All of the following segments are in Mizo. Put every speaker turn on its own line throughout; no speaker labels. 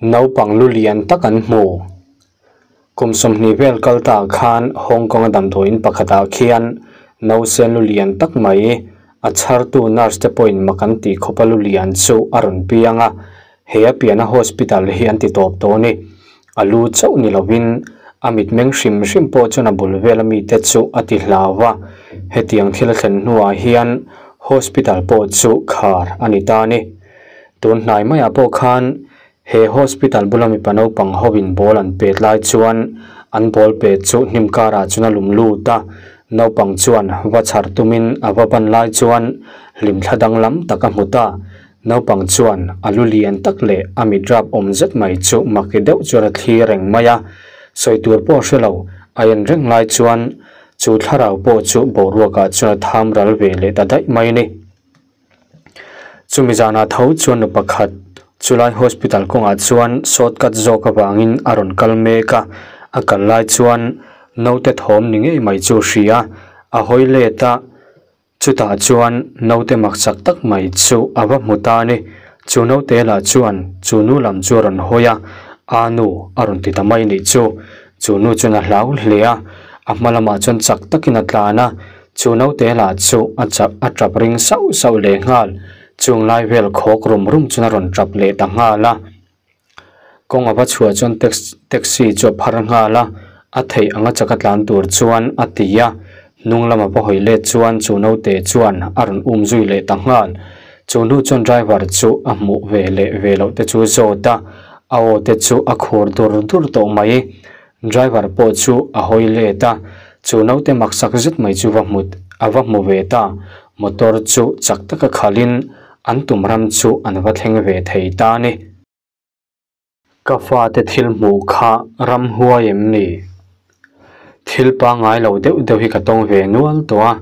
Naupang lu lian tak an hmu. Kum 20 vel kal ta khan Hong Kong a damdawiin pakhatah khian nausen lu lian tak mai a chhartu nurse te pawhin mak an tih khawpa lu lian chu a rawn piang a, he a piahna hospital hi an ti tawp tawh a ni. A lu chauh ni lovin a mitmeng hrim hrim pawh chuan a bul vela mite chu a ti hlau a, hetiang thil a thlen hnuah hian hospital pawh chu khar a ni ta a ni. Tun hnai maiah pawh khan he hospital bula mipa naupang hovin ball an pet lai chuan an ball pet chu hnim karah chuan a lum lut a, naupang chuan va chhar tumin a va ban lai chuan hlimthla danglam tak a hmu ta. Naupang chuan a lu lian tak leh a mit rap awm zet mai chu maki deuh chuan a thlir reng mai a, sawi tur pawh hre lo a en reng lai chuan chu thlarau pawh chu boruakah chuan a tham ral ve leh ta daih mai a ni. Chumi zanah tho chuan nu pakhat chulai hospital kawngah chuan shortcut zawk avangin a rawn kal mek a, a kal lai chuan naute thawm ni ngei mai chu a hria, a hawi let a, chutah chuan naute maksak tak mai chu a va hmu ta a ni. Chu naute lah chuan chu nu lam chu a rawn hawi a, a nu a rawn ti ta mai nih chu. Chu nu chuan a hlau hle a, a hma lamah chuan chak takin a tlan a, Chu naute lah chu a chak a tap ring sauh sauh leh nghal, chung lai vel khawk rum rum chuan a rawn tap leh ta nghal a. Kawng a va chhuah chuan taxi chu a phar nghal a, a theih anga chak a tlan tur chuan a ti a, hnung lama va hawi let chuan chu naute chuan a rawn um zui leh ta nghal. Chu hnu chuan driver chu a hmuh ve leh ve loh te chu zawt a, a aw te chu a khur dur dur tawh mai. Driver pawh chu a hawi let a, chu naute maksak zet mai chu va hmu a va hmu ve ta. Motor chu chak taka khalhin an tum ram chu an va thleng ve thei ta a ni. Ka fate thil hmuh kha ram huai em ni? Thil pangngai lo deuh deuh hi ka tawng ve nual tawh a.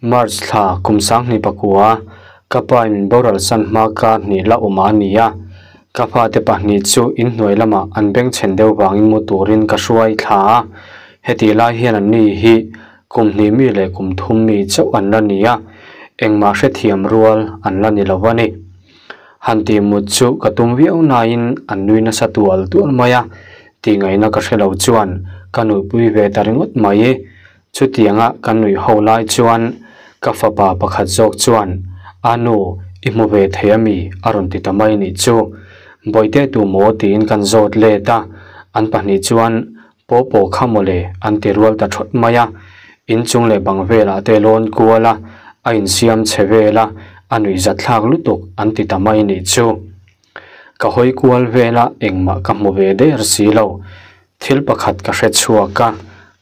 March thla kum 2009 ka pa in min boral san hma kar hnih la awm a ni a. Ka fate pahnih chu inhnuai lamah an bengchhen deuh vangin mu turin ka hruai thla a, hetih lai hian an ni hi kum hnih mi leh kum thum mi chauh an la ni a, engmah hrethiam rual an la ni lo a ni. Han tih mut chu ka tum viau nain an nui nasa tual tual mai a, tihngaihna ka hre lo chuan ka nuihpui ve ta ringawt mai. Chutianga ka nuih ho lai chuan ka fapa pakhat zawk chuan, A nu, i hmu ve thei a mi? a rawn ti ta mai nih chu. Bawihte tu maw? tiin kan zawt let a, an pahnih chuan Paw paw kha mawle an ti rual ta thawt mai a. Inchung leh bang velah te lawn kual a, a insiam chhe vel a, a nuihzatthlak lutuk an ti ta mai nih chu. Ka hawi kual vel a, engmah ka hmu ve der si lo. Thil pakhat ka hre chhuak a,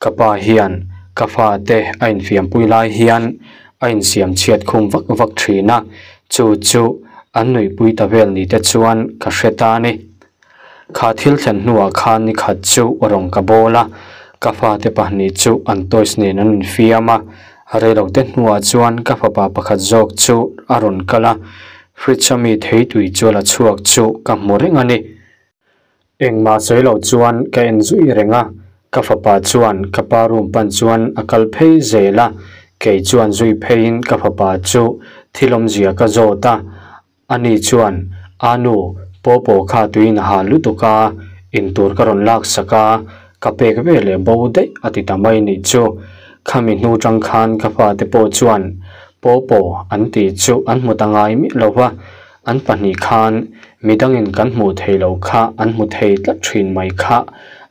ka pa hian ka fate a infiampui lai hian a insiam chhiat khum vak vak thin a, chu chu an nuihpui ta vel ni te chuan ka hre ta a ni. Kha thil thlen hnuah khan ni khat chu rawng ka bawl a, ka fate pahnih chu an toys nen an infiam a, reilote hnuah chuan ka fapa pakhat zawk chu a rawn kal a, fridge a mi theitui chu a la chhuak chu ka hmu reng a ni. Engmah sawi lo chuan ka en zui reng a, ka fapa chuan ka pa room pan chuan a kal phei zel a, kei chuan zui pheiin ka fapa chu thil awmzia ka zawt a, ani chuan, A nu, pawpaw kha tuiin a hal lutuk a, intur ka rawn lak sak a, ka pek ve leh bo daih a ti ta mai nih chu. Khami hnu tang khan ka fate pawh chuan pawpaw an tih chu an hmu ta ngai miah lo va, An pahnih khan midangin kan hmuh theih loh kha an hmu thei tlat thin mai kha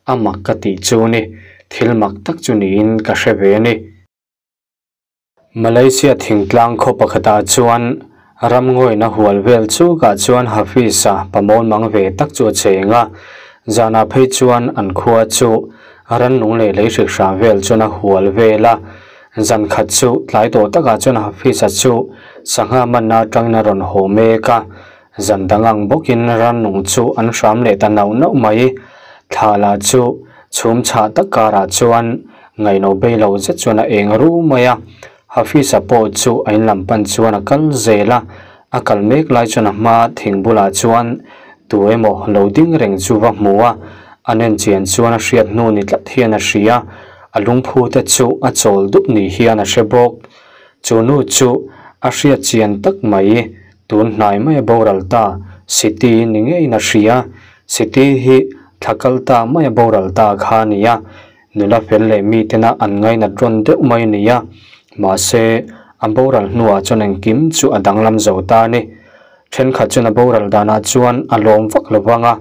a mak ka tih chu ni, thil mak tak chu niin ka hre ve a ni. Malaysia thingtlang khaw pakhatah chuan ramngawina hual vel chukah chuan Hafiz-a pamawn mang ve tak chu a cheng a, zanah phei chuan an khua chu rannung leh lei hrik hrang vel chuan a hual vel a. Zan khat chu tlai tawh takah chuan Hafiz-a chu sangha manna atangin a rawn haw mek a, zan dang ang bawkin rannung chu an hram leh ta nauh nauh mai. Thla lah chu chhum chhah tak karah chuan ngaihno bei lo zet chuan a eng ru mai a, Hafiz-a pawh chu a in lam pan chuan a kal zel a, a kal mek lai chuan a hma thing bulah chuan tu emaw lo ding reng chu va hmu a, a nen chian chuan a hriat hnu ni tlat hian a hria. A lungphu te chu a chawl dup ni hian a hre bawk. Chu nu chu a hriat chian tak mai, tun hnai mai a boral ta, Siti ni ngeiin a hria. Siti hi thla kal ta maia boral ta kha a ni a, nula fel leh mi tena an ngainat rawn deuh mai a ni a, mahse a boral hnuah chuan engkim chu a danglam zo ta a ni. Thenkhat chuan a boral danah chuan a lawm vak lo vang a,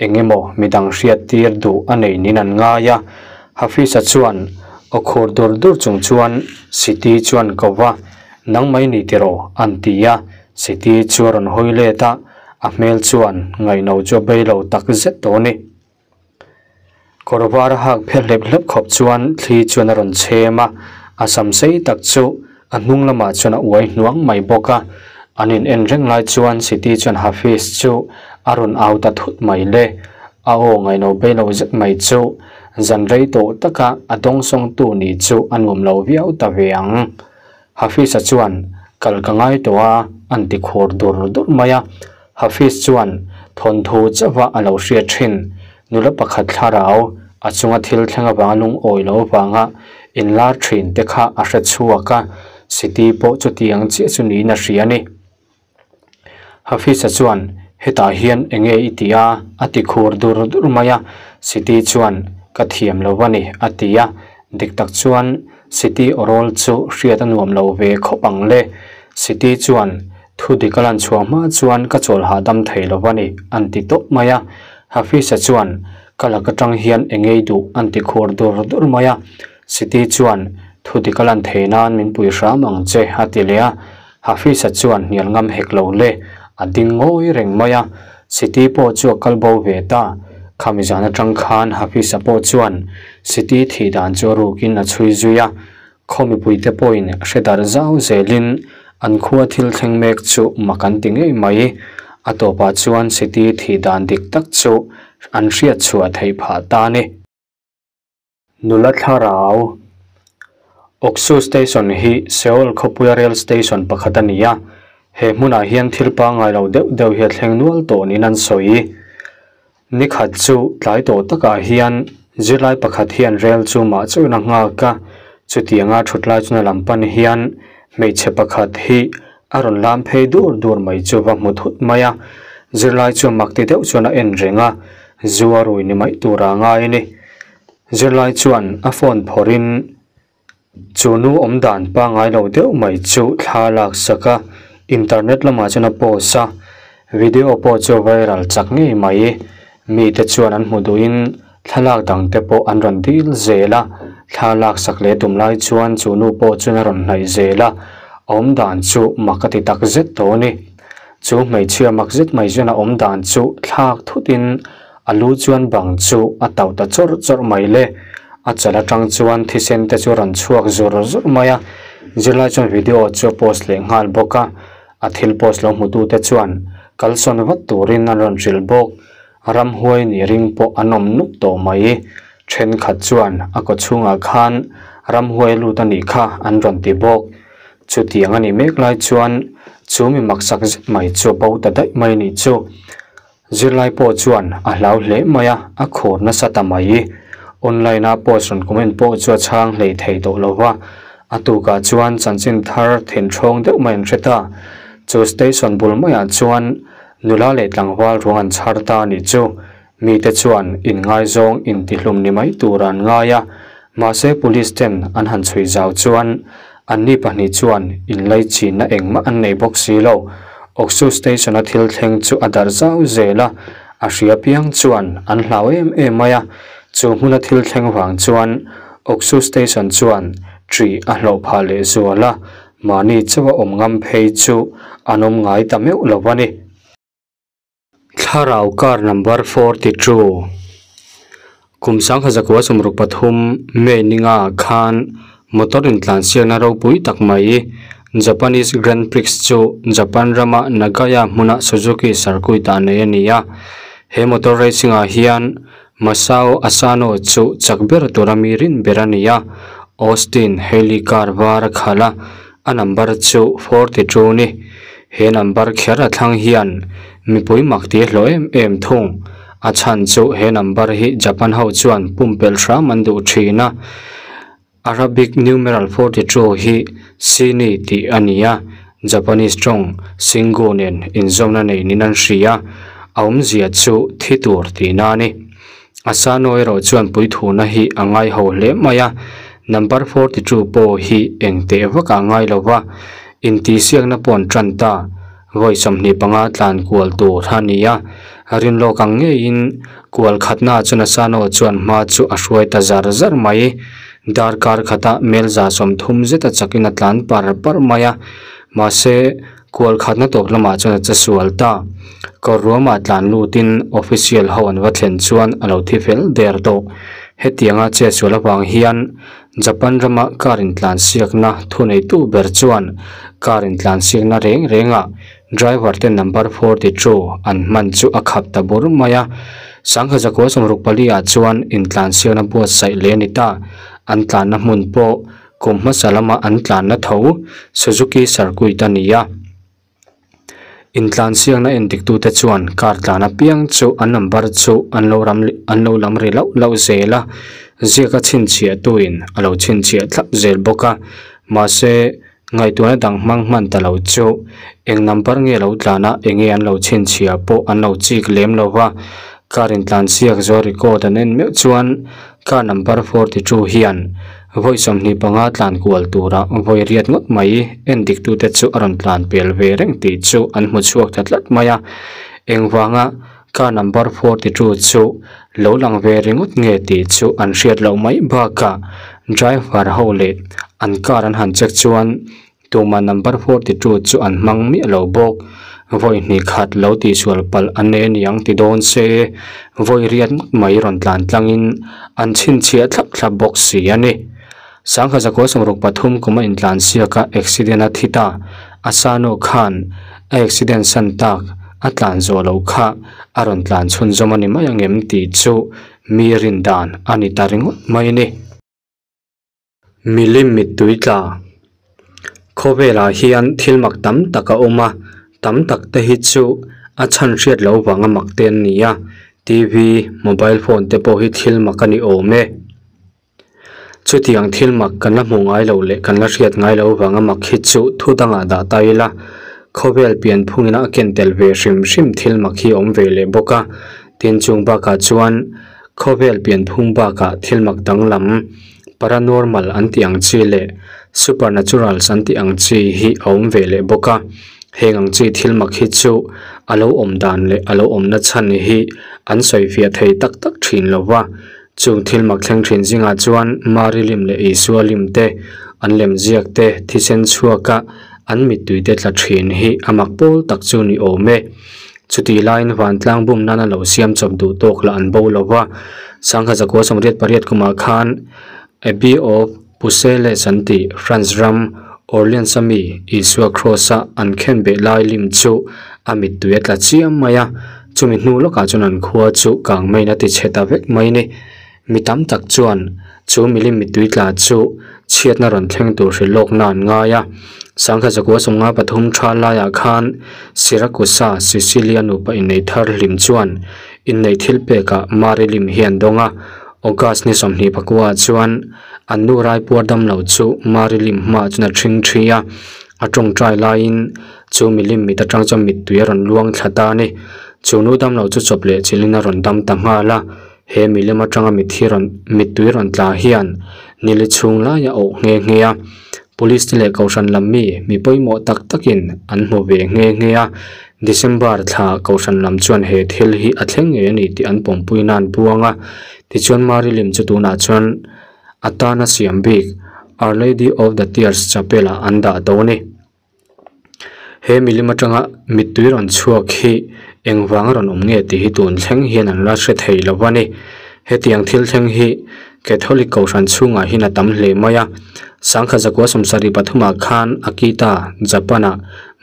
eng emaw midang hriat tir duh a nei niin an ngai a. Hafiz-a chuan aw khur dur dur chung chuan Siti chuan ko va, Nang mai ni tiraw? an ti a. Siti chu a rawn hawi let a, a hmel chuan ngaihno chu a bei lo tak zet tawh a ni. Kawr var a hak phe hlep hlep khawp chuan thli chuan a rawn chhem a, a sam sei tak chu a hnung lamah chuan a uai hnuang mai bawk a. An in en reng lai chuan Siti chuan Hafiz chu a rawn au ta thut mai le. A aw ngaihno bei lo zet mai chu zan rei tawh taka a dawngsawngtu nih chu a nuam lo viau ta ve ang. Hafiz-a chuan, Kal ka ngai tawh a, an ti khur dur dur mai a. Hafiz chuan thawnthu chauha a lo hriat thin. Nula pakhat thlarau, a chunga thil thleng avanga lungawi lo avanga inlar thin te kha a hre chhuak a, Siti pawh chutiang chiah chu niin a hria a ni. Hafiz-a chuan, Hetah hian eng nge i ti a? a ti khur dur dur mai a. Siti chuan, Ka thiam lo a ni, a ti a. Dik tak chuan Siti awrawl chu hriat a nuam lo ve khawp ang le. Siti chuan, Thu dik a lan chhuah hma chuan ka chawl hahdam thei lo a ni, an ti tawp mai a. Hafiz-a chuan, Ka lak atang hian eng nge i duh? an ti khur dur dur mai a. Siti chuan, Thu dik a lan thei nan min pui hram ang che, a ti leh a. Hafiz-a chuan hnial ngam hek lo le, a ding ngawi reng mai a, Siti pawh chu a kal bo ve ta. Khami zan atang khan Hafiz-a pawh chuan Siti thih dan chu a rukin a chhui zui a, khaw mipuite pawhin hre darh zau zelin an khua thil thleng mek chu mak an ti ngei mai. A tawpah chuan Siti thih dan dik tak chu an hriat chhuah theih phah ta a ni. Nula thlarau Oksu Station hi Seoul khawpuia rail station pakhat a ni a, he hmunah hian thil pangngai lo deuh deuh hi a thleng nual tawh niin an sawi. Ni khat chu tlai tawh takah hian zirlai pakhat hian rail chu mah chauhin a nghak a, chutianga thut lai chuna lam pan hian hmeichhe pakhat hi a rawn lam phei dur dur mai chu va hmu thut mai a, zirlai chu mak ti deuh chuan a en reng a, zu a rui ni mai tura ngai a ni. Zirlai chuan a phone phawrhin chu nu awm dan pangngai lo deuh mai chu thla lak sak a, internet lamah chuan a post a, video pawh chu a viral chak ngei mai. Mite chuan an hmu duhin thlalak dang te pawh an rawn dil zel a, thla lak sak leh tum lai chuan chu nu pawh chuan a rawn hnaih zel a, a awm dan chu mak a ti tak zet tawh a ni. Chu hmeichhia mak zet mai chuan a awm dan chu thlak thutin A lu chuan bang chu a tauh ta chawrh chawrh mai le. A chal atang chuan thisen te chu a rawn chhuak zur zur mai a. Zirlai chuan video chu a post leh nghal bawk a. A thil post lo hmutu te chuan kalsawn vat turin an rawn hrilh bawk. Ramhuai ni ring pawh an awm nuk tawh mai. Thenkhat chuan a kaw chhungah khan ramhuai lut a nih kha an rawn ti bawk. Chutiang a nih mek lai chuan chu mi maksak zet mai chu a bo ta daih mai a nih chu. Zirlai pawh chuan a hlau hle mai a, a khur nasa ta mai. Online a post rawn comment pawh chu a chhang hlei thei tawh lo va, a tukah chuan chanchin thar thenhrawng deuh mai an hre ta. Chu station bul maiah chuan nula leh tlangval ruang an chhar ta a nih chu. Mite chuan inngaizawng intihlum ni mai tur an ngai a, mahse police ten an han chhui zau chuan Anni pahnih chuan inlaichinna engmah an nei bawk si lo. Oksu Station-a thil thleng chu a darh zau zel a, a hria piang chuan an hlau em em mai a. Chu hmuna thil thleng vang chuan Oksu Station chuan ṭih a hlawh phah leh zual a, mahni chauha awm ngam phei chu an awm ngai ta meuh lo a ni. Thlarau car number 42 Kum 1963 May ninga ah khan motor intlansiakna ropui tak mai Japanese Grand Prix chu Japan rama Nagaya hmuna Suzuki circuit ah nei a ni a. He motor racing ah hian Masao Asano chu chak ber tura mi rin ber a ni a. Austin Healey car var a khalh a, A number chu 42 ni. He number kher a thlang hian mipui mak ti hlawh em em thung. A chhan chu he number hi Japan ho chuan pumpelh hram an duh thin a. Arabic numeral 42 hi Sini tih a ni a, Japanese tawng Singu nen inzawmna nei niin an hria. A awmzia chu thi tur tihna a ni. Asano erawh chuan puithuna hi a ngai ho hle mai a, number 42 pawh hi eng teh vak ah ngai lo va, intihsiakna pawh an tan ta. Vawi 25 tlan kual tur a ni a, rinlawk ang ngeiin kual khatna ah chuan Asano chuan hma chu a hruai ta zar zar mai. Darkar khata mel 30 zeta chakin a tlan par par mai a, mahse kual khatna tawp lamah chuan a che sual ta. Kawr ruamah tlan lutin official ho an va thlen chuan a lo thi fel der tawh. Hetianga che sual avang hian Japan rama car intlansiakna thuneitu ber chuan car intlansiakna reng rengah driver te number 42 an hman chu a khap ta bur mai a. 1964 ah chuan intlansiakna buatsaih leh a ni ta. An tlanna hmun pawh kum hmasa lama an tlanna tho Suzuki Circuit a ni a. Intlansiakna endiktute chuan car tlan apiang chu an number chu an lo ram an lo lam ri lauh lauh zel a, ziaka chhinchhiahtuin a lo chhinchhiah thlap zel bawk a, mahse ngaihtuahna dang hmang hman ta lo chu eng number nge lo tlan a eng nge an lo chhinchhiah pawh an lo chik lem lo va, car intlansiak zawh record an en meuh chuan Car number 42 hian vawi 25 tlan kual tura vawi riat ngawt mai endiktute chu a rawn tlan pel ve reng tih chu an hmu chhuak ta tlat mai a. Engvanga car number 42 chu lo lang ve ringawt nge tih chu an hriat loh mai bakah driver ho leh an car an han check chuan Tumah number 42 chu an hmang miah lo bawk. Vawi hnih khat lo tihsual palh an nei a niang ti dawn se, vawi riat ngawt mai rawn tlan tlangin an chhinchhiah thlap thlap bawk si a ni. 1963 kum a intlan siak a accident a thi ta. Asano khan a accident san tak a tlan zawh loh kha a rawn tlan chhunzawm a ni mai angem tih chu mi rin dan a ni ta ringawt mai a ni. Milim mittui tla. Khawvelah hian thil mak tam tak a awm a, tam tak te hi chu a chhan hriat loh vanga mak te an ni a, TV, mobile phone te pawh hi thil mak a ni awm e. Chutiang thil mak kan la hmuh ngai loh leh kan la hriat ngai loh vanga mak hi chu thu dangah dah ta ila, khawvel pianphungin a ken tel ve hrim hrim thil mak hi a awm ve leh bawk a, tin chung bakah chuan khawvel pianphung bakah thil mak danglam, Paranormal an tih ang chi leh supernaturals an tih ang chi hi a awm ve leh bawk a, heng ang chi thil mak hi chu a lo awm dan leh a lo awmna chhan hi an sawi fiah thei tak tak thin lo va. Chung thil mak thleng thin zingah chuan Mari lim leh Isua lim te, an lem ziak te, thisen chhuaka an mittui te tla thin hi a mak pawl tak chu ni awm e. Chutih laiin vantlang bum nana lo siam chawp duh tawk lah an bo lo va, 1988 kumah khan Abbey of Pucelles an tih France ram Orleans-a mi Isua Cross-a an khenbeh lai lim chu a mittui a tla chiam mai a, chumi hnu lawkah chuan an khua chu kangmeiin a tichhe ta vek mai ni. Mi tam tak chuan chu milim mittui tla chu chhiatna rawn thleng tur hrilh lawkna an ngai a. 1953 tha laiah khan Siracusa, Sicilia nupa inneih thar hlim chuan inneih thil pekah Mari lim hi an dawng a. August ni 29 ah chuan an nu raipuar damlo chu Mari lim hmaah chuan a ṭhing ṭhi a. A ṭawngṭai laiin chu milim mit aṭang chuan mittui a rawn luang thla ta a ni. Chu nu damlo chu chawp leh chilhin a rawn dam ta nghal a. He milem atanga mitthi rawn mittui rawn tla hian nili chhung laia awh nghe nghe a, Police te leh Kohhran lam mi mi pawimawh tak takin an hmu ve nghe nghe a, December thla Kohhran lam chuan he thil hi a thleng ngei a ni tih an pawmpui nan buang a, tichuan Mari lim chu tunah chuan a tana siam bik Our Lady of the Tears Chapel ah an dah tawh a ni. He milim atanga mittui rawn chhuak hi engvanga rawn awm nge tih hi tun thleng hian an la hre thei lo a ni. Hetiang thil thleng hi Catholic kohhran chhungah hian a tam hle mai a. 1973 ah khan Akita, Japan ah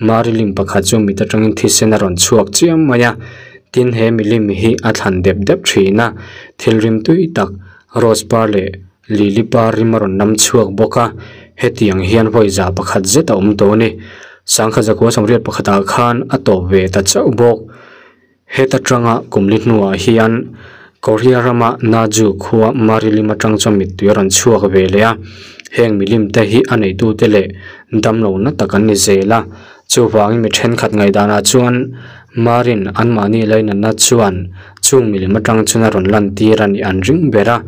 Mari lim pakhat chu mit atangin thisen a rawn chhuak chiam mai a. Tin he milim hi a thlan dep dep thin a, thil rimtui tak rose par leh Lily par rim a rawn nam chhuak bawk a, hetiang hian vawi za pakhat zet a awm tawh a ni. 1981 ah khan a tawp ve ta chauh bawk. Heta tanga kumli hnuah hian Korea rama Naju khua Mari lim atang chuan mittui a rawn chhuak ve leh a, heng milim te hi a neitute leh damlo na tak an ni zel a. Chuvangin mi thenkhat ngaihdanah chuan Marin anmahni lainatna chuan chung milim atang chuan a rawn lantir a nih an ring ber a,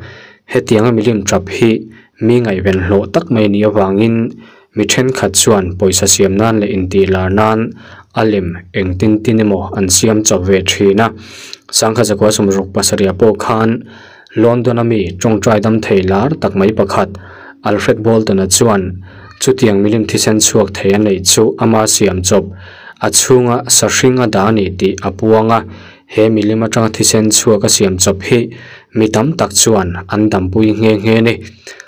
hetianga milim tap hi mi ngaihven hlawh tak mai a nih avangin mi thenkhat chuan pawisa siam nan leh intih lar nan a lem engtin tin emaw an siam chawp ve thin a. Sangha zakua sawmruk pasarih pawh khan London a mi tawngtai dam thei lar tak mai pakhat Alfred Bolton-a chuan chutiang milim thisen chhuak thei a neih chu ama siam chawp a chhunga sahring a dah a ni tih a puang a, he milim atanga thisen chhuak a siam chawp hi mi tam tak chuan an dampui nghe nghe a ni.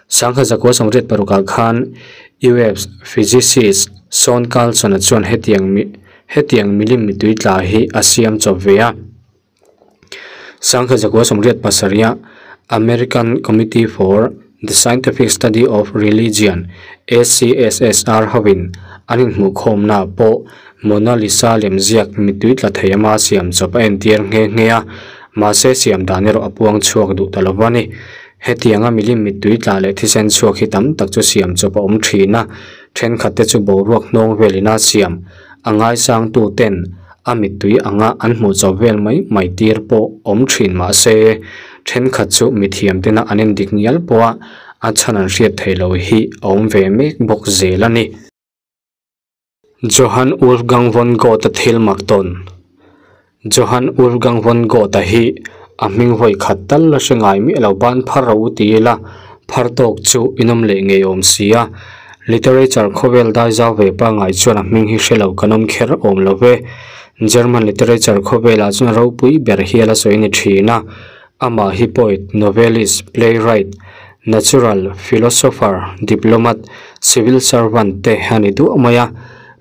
Sangha zakua sawmriat parukah khan US physicist Sean Carlson-a chuan hetiang hetiang milim mitui tla hi a siam chawp ve a. Sangha zakua sawmriat pasarih American Committee for the Scientific Study of Religion, ACSSR, hovin an inhmuhkhawmna pawh Mona Lisa lemziak mitui tla thei ama siam chawp a entir nghe nghe a, mahse siam dan erawh a puang chhuak duh ta lo a ni. Hetianga milim mitui tla leh thisen chhuak hi tam tak chu siam chawp a awm thin a, thenkhat te chu boruak hnawng velin a siam a ngaisangtu ten a mittui anga an hmuh chawp vel mai mai tir pawh awm thin mah se thenkhat chu mithiam tena an endik ngial pawha a chhan an hriat theih loh hi a awm ve mek bawk zel a ni. Johann Wolfgang von Goethe thil mak tawn Johann Wolfgang von Goethe hi a hming vawi khat tal la hre ngai miah lo ban phar ro ti ila phar tawk chu inawm leh ngei awm si a. Literature khawvel dai zau ve pangngai chuan a hming hi hre lo kan awm kher awm lo ve. German literature khawvelah chuan ropui ber hial a sawi ni thin a. Amah hi poet, novelist, playwright, natural philosopher, diplomat, civil servant te a ni duah mai a.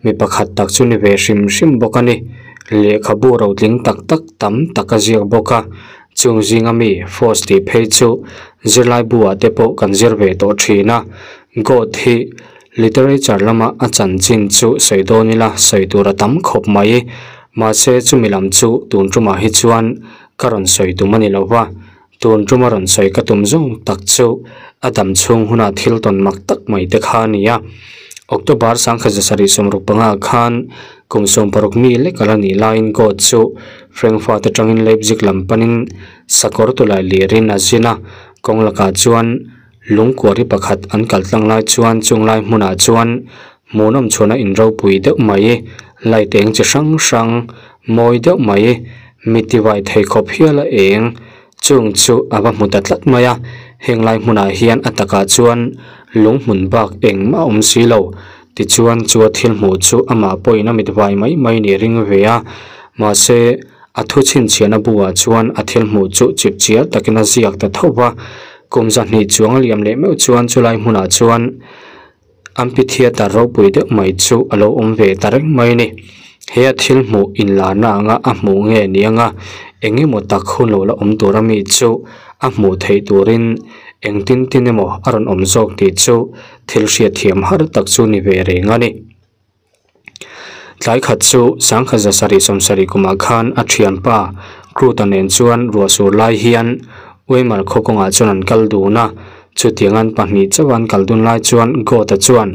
Mi pakhat tak chu ni ve hrim hrim bawk a ni. Lehkhabu rotling tak tak tam tak a ziak bawk a. Chung zinga mi Faust tih phei chu zirlai buah te pawh kan zir ve tawh thin a. Goethe hi literature lama a chanchin chu sawi dawn ila sawi tur a tam khawp mai. Mahse chumi lam chu tun tumah hi chuan ka rawn sawi tum a ni lo va, tun tuma rawn sawi ka tum zawng tak chu a dam chhung huna thil tawn mak tak mai te kha a ni a. October sangkhat zasarih sawmruk panga khan kum sawmparuk mi lek a la nih laiin Goethe chu Frankfurt atangin Leipzig lam panin sakawr tulai lirin a zin a, kawng lakah chuan Lungkuari pakhat an kal tlang lai chuan chung lai hmunah chuan hmuhnawm chhuahna in ropui deuh mai, light eng chi hrang hrang mawi deuh mai, mi tivai thei khawp hial a eng chung chu a va hmu ta tlat mai a. Heng lai hmunah hian a takah chuan lung hmun bak engmah a awm si lo. Tichuan chu a thil hmuh chu amah pawhin a mit vai mai mai ni ring ve a, mahse a thu chhinchhiahna buah chuan a thil hmuh chu chip chial takin a ziak ta tho va. Kum zahnih chuang a liam leh meuh chuan chulai hmunah chuan amphitheatre ropui deuh mai chu a lo awm ve ta reng mai a ni. He a thil hmuh inlarna anga a hmuh nge ni anga eng emaw tak hun lo la awm tur ami chu a hmuh theih turin engtin tin emaw a rawn awm zawk tih chu thil hriatthiam har tak chu ni ve reng a ni. Tlai khat chu sangkhat zasarih sawmsarih kumah khan a thianpa Kruta nen chuan ruah sur lai hian Weimar khaw kawngah chuan an kal dun a, chutiang an pahnih chauh an kal dun lai chuan Goethe chuan,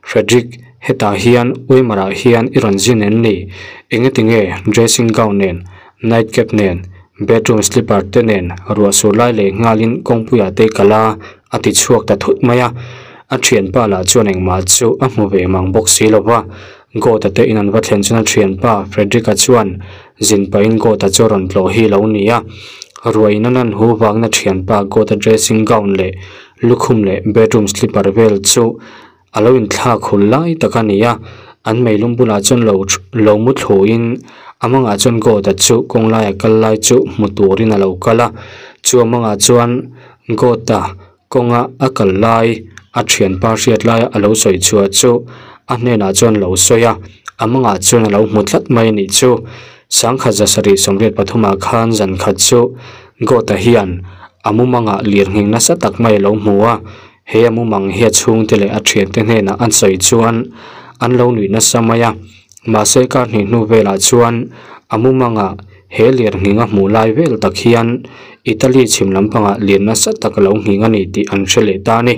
Frederick, hetah hian Weimar-ah hian i rawn zin em ni? Engetinge dressing gown nen, night cap nen, bedroom slipper te nen ruah sur lai leh nghalin kawngpuiah te i kal a? A ti chhuak ta thut mai a, a thianpa lah chuan engmah chu a hmu ve mang bawk si lo va. Goethe te in an va thlen chuan a thianpa Frederick-a chuan zin pahin Goethe chu a rawn tlawh hi lo ni a. Ruain a nan hu vangin a thianpa Goethe dressing gown leh lukhum leh bedroom slipper vel chu a lo inthlak hul lai tak a ni a. An meilum bulah chuan lo lo mu thluin a mangah chuan Goethe chu kawng laia kal lai chu hmu turin a lo kal a. Chu a mangah chuan Goethe kawnga a kal lai a thianpa hriat laia a lo sawi chhuah chu a hnenah chuan lo sawi a, a mangah chuan a lo hmu tlat mai a nih chu. Sangkhat zasarih sawmriat pathumah khan zan khat chu Goethe hian a mumangah lirnghing nasa tak mai a lo hmu a, he a mumang hi a chhungte leh a thiante hnenah an sawi chuan an lo nuih nasa mai a, mahse kar hnih hnu velah chuan a mumangah He lirnghing a hmuh lai vel tak hian Italy chhim lampangah lir nasa tak a lo nghing a ni tih an hre leh ta a ni.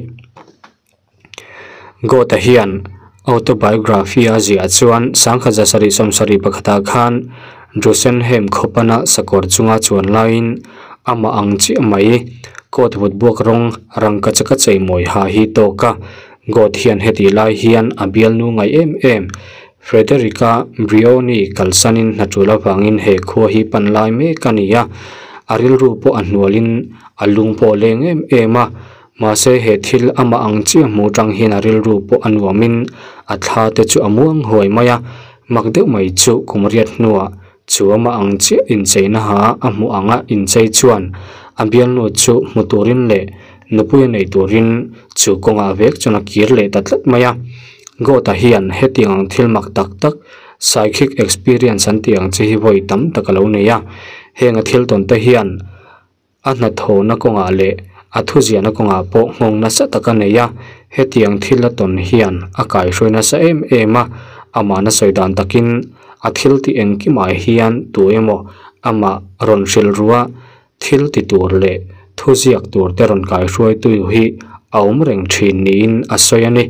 Goethe hian autobiography a ziah chuan sangkhat zasarih sawmsarih pakhatah khan Drusenheim khawpana sakawr chunga chuan laiin amah ang chiah mai coat vut buak rawng rangkachak a cheimawi ha hi tawk a. Goth hian hetih lai hian a bialnu ngaih em em Frederick-a Brioni kalsanin hna tul avangin he khua hi pan lai mek a ni a, a rilru pawh a hnualin a lung pawh a leng em em a, mahse he thil amah ang chiah hmuh tang hian a rilru pawh a nuamin a thla te chu a muang huai mai a, mak deuh mai chu kum riat hnuah chu amah ang chiah incheina ha a hmuh anga inchei chuan a bialnu chu hmu turin leh nupui a nei turin chu kawngah vek chuan a kir leh ta tlat mai a. Goat-a hian hetiang ang thil mak tak tak, psychic experience an tih ang chi hi vawi tam tak a lo nei a. Heng a thil tawn te hian a hnathawhna kawngah leh a thuziahna kawngah pawh nghawng nasa tak a nei a. Hetiang thil a tawn hian a kaihruai nasa em em a, amahna sawi dan takin a thil tih engkimah hian tu emaw amah rawn hrilh ruah thil ti tur leh thuziak tur te rawn kaihruaitu hi a awm reng thin niin a sawi a ni.